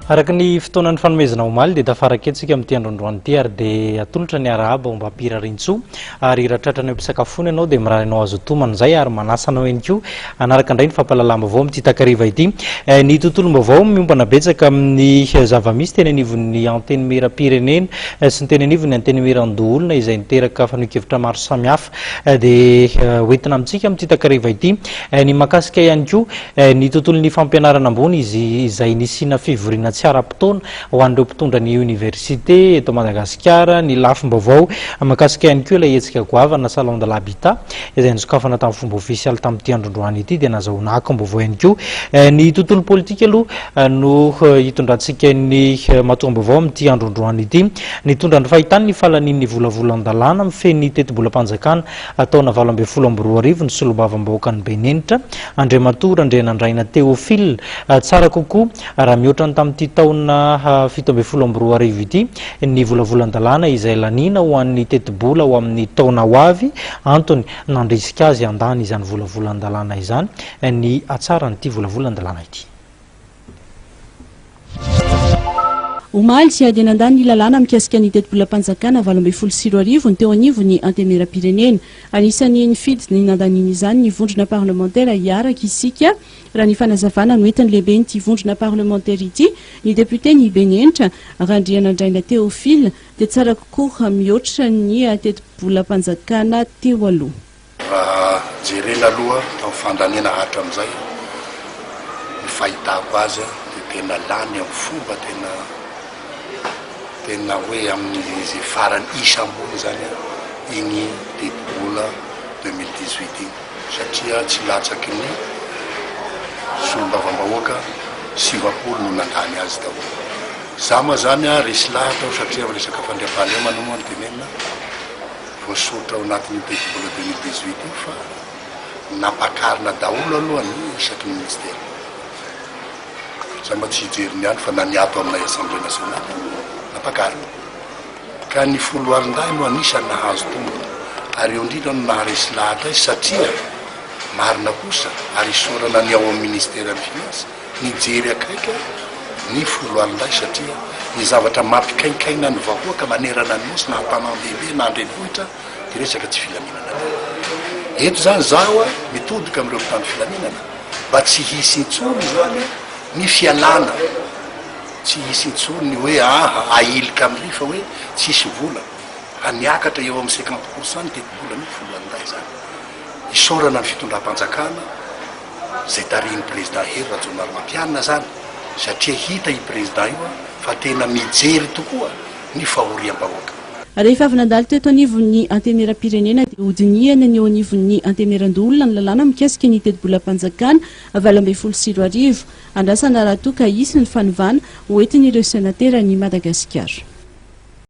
Araka ny fotoana nifanomezana omaly dia tafaraka eto isika amin'ity androandroany ity ary dia atolotra ny arahaba ho mbam-pirariantsoa ary raha tratran'ny eo am-pisakafoana ianao dia mirary anao hazoto homana izay ary manasa anao ihany koa hanaraka indray ny fampahalalam-baovao amin'ity takariva ity. Ny tontolom-baovao miompana betsaka amin'ny zava-misy teny anivon'ny Antenimierampirenena sy ny teny anivon'ny Antenimierandoholona izay niteraka fanehoan-kevitra maro samihafa dia hoentina amintsika amin'ity takariva ity ny mahakasika ihany koa Ny tontolon'ny fampianarana ambony izy izay nisiana fivoriana tsy ara-potoana ho an'ireo mpitondra ny oniversite eto Madagasikara, ny lafim-baovao mahakasika ihany koa ilay hetsika goavana Salon de l'Habitat izay nosokafana tamin'ny fomba ofisialy tamin'ity androndroany ity dia nazahoana akom-baovao ihany koa. Ny tontolo politika aloha no hitondrantsika ny matoam-baovao amin'ity androndroany ity. Nitondra ny fahitany ny fahalanian'ny volavolan-dalàna mifehy ny tetibolam-panjakana Taona 2018 ny solombavambahoakan'i Benenitra, Andriamatoa Randrianandraina Théophile. Tsara kokoa raha mihoatra ny tamin'ity taona 2017 ity ny volavolan-dalàna izay laniana ho an'ny tetibola ho amin'ny taona ho avy. Antony nandrisika azy handany izany volavolan-dalàna izany ny hatsaran'ity volavolan-dalàna ity. Omaly, dia nandany ny lalàna mikasika ny tetibolam-panjakana 2018 ny teo anivon'ny Antenimierampirenena. Anisan'ny nifidy ny nandaniana izany ny vondrona parlemantera Hiaraka Isika, raha ny fanazavana noentin'ny lehiben'ity vondrona parlemantera ity, ny depioten'i Benenitra, Randrianandraina Théophile, dia tsara kokoa mihoatra ny tetibolam-panjakana teo aloha. Raha jerena aloha tamin'ny fandaniana hatramizay, ny fahitako azy dia tena lany amin'ny fomba tena tena hoe amin'izay farany isa ambony izany iny tetibola 2018 iny satria tsy latsaky ny solombavambahoaka 90 no nandany azy tao. Za moa zany resy lahatra aho satria amin'ny resaka fandriampahalemana moa no tenenina. Voasoritra ao anatin'io tetibola 2018 io fa nampakarina daholo aloha ny isaky ny ministera. Za mba tsy hijery ny any fa na ny ato aminay Assemblée nationale nampakarina. Ka ny foloalindahy no anisan'ny nahazo tombony ary eo indrindra no naharesy lahatra ahy satria marina kosa ary isaorana ny ao amin'ny ministeran'ny finance Nijery akaiky ny foloalindahy satria ny zavatra mampikainkaina ny vahoaka manerana ny Nosy na an-tanàn-dehibe na an-drenivohitra dia resaka tsy filaminana be. Eto izany izaho mitodika amin'ireo mpitandro filaminana mba tsy hisy intsony izany ny fialana, tsy hisy intsony ny hoe aha ahilika amin'ry fa hoe tsisy vola fa niakatra eo amin'ny 50% ny tetibolan'ny foloalindahy izany. Isaorana ny fitondram-panjakana. izay tarihin'ny Président Hery Rajaonarimampianina zany satria hita i Président io fa tena mijery tokoa ny fahoriam-bahoaka. Rehefa avy nandalo teto anivon'ny Antenimierampirenena dia hodinihana ny eo anivon'ny Antenimierandoholona ny lalàna mikasika ny tetibolam-panjakana 2018. Andrasana raha toa ka hisy ny fanovana ho entin'ireo senateran'i Madagasikara.